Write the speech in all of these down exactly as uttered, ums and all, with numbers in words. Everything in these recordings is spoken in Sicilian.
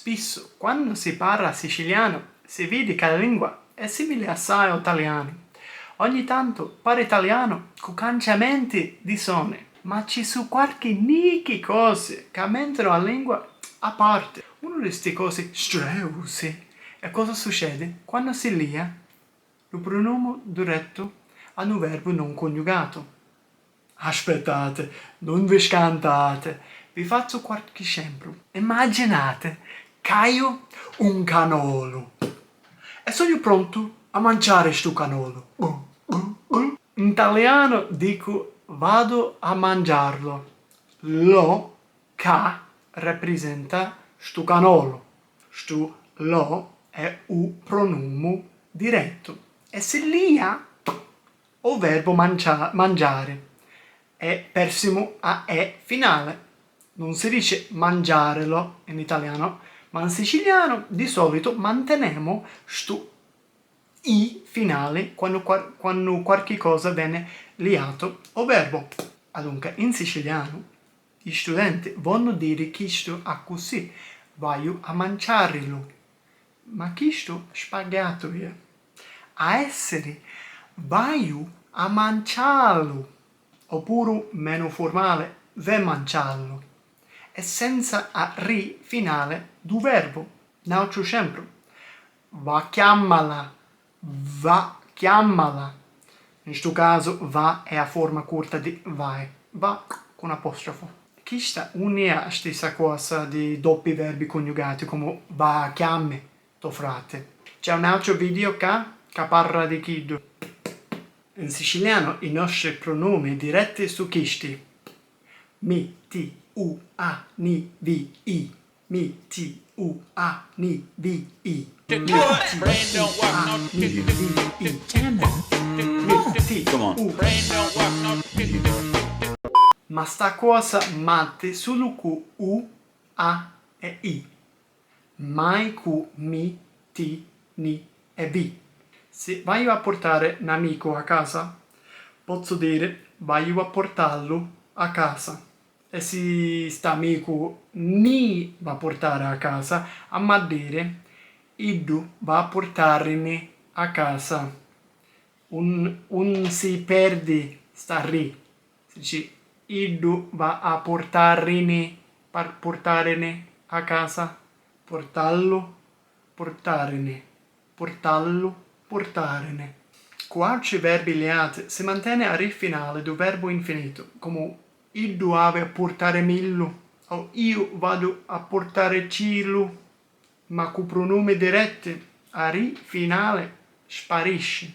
Spissu, quannu si parra sicilianu, si vidi ca la lingua è simili assai ô talianu. Ogni tantu pari talianu cu canciamenti di soni, ma ci su quarchi nichi cosi ca mentru a lingua a parti. Unu di sti cosi streusi è cosa succedi quannu si lia lu prunumu direttu a nu verbu non coniugatu. Aspettate, non vi scantate, vi fazzu quarchi scempru. Immaginate ca haiu un canolu e sugnu prontu a manciari stu canolu. In talianu dicu vado a mangiarlo. Lo ca raprisenta stu canolu. Stu lo è u pronumu direttu e si lia o verbo mancia-, mangiare e persimu a e finale. Non si dice mangiarelo in italiano, ma in siciliano di solito mantenemo stu i finale quannu, quar- quannu quarchi cosa vene liato o verbo. Adunca, in sicilianu, i studenti vonnu diri chistu accussì, vaiu a manciarilu. Ma chistu spagghiatu è. A essiri vaiu a mancialu, oppuru, menu furmale, ve manciallu, e senza a ri finale du verbu, n'autru scempru. Va chiammala, va chiammala. In stu casu va è a forma curta di vai, va cu n'apostrofo. Chista 'un è a stissa cosa di doppi verbi cuniugati comu va chiammi to frati. C'è un autru video ccà ca parra di chiddu. In sicilianu i nostri prunumi diretti su chisti. Mi, ti, u, a, ni, vi, i. Mi, ti, u, a, ni, vi, i. Mi, ti, u, a, ni, vi, i. Mi, ti, u. Ma sta cosa matti sulu cu u, a e i. Mai cu mi, ti, ni e vi. Si vaiu a purtari n'amicu a casa, pozzu diri vaiu a purtallu a casa. E si st'amicu ni va purtari a casa, am'a diri iddu va a purtarini a casa. Un, un si perdi sta ri. Si dici iddu va a purtarini, par purtarini a casa, purtallu, purtarini, purtallu, purtarini. Cu autri verbi liati si manteni a ri finali du verbu infinitu, comu iddu havi a purtarimillu o iu vadu a purtaricilu. Ma cu prunumi diretti a ri finali sparisci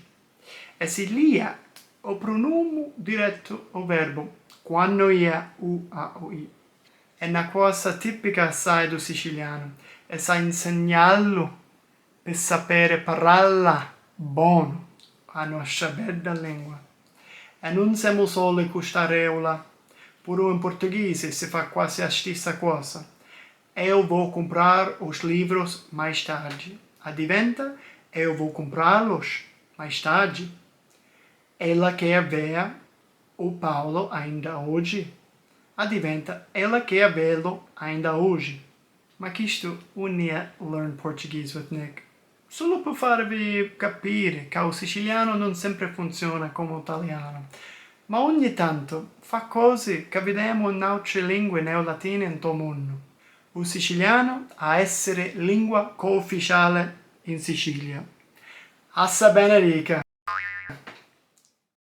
e si lia o prunumu direttu o verbu quannu ia u a o i. È na cosa tipica assai du sicilianu e s'ha insignallu pi sapiri parralla bonu a nostra bedda lingua. E nun semu soli cu sta reula, puru in purtughisi si fa quasi a stissa cosa. Eu vou comprar os livros mais tarde. Addiventa eu vou comprá-los mais tarde. Ela quer ver o Paulo ainda hoje. Addiventa ela quer vê-lo ainda hoje. Ma chistu 'un è Learn Portuguese with Nick. Sulu pi farvi capiri ca u sicilianu nun sempri funziona comu u talianu, ma ogni tantu fa cosi ca videmu in autri lingui neolatini ntô munnu. U sicilianu ha essiri lingua coufficiali in Sicilia. A sa benedica!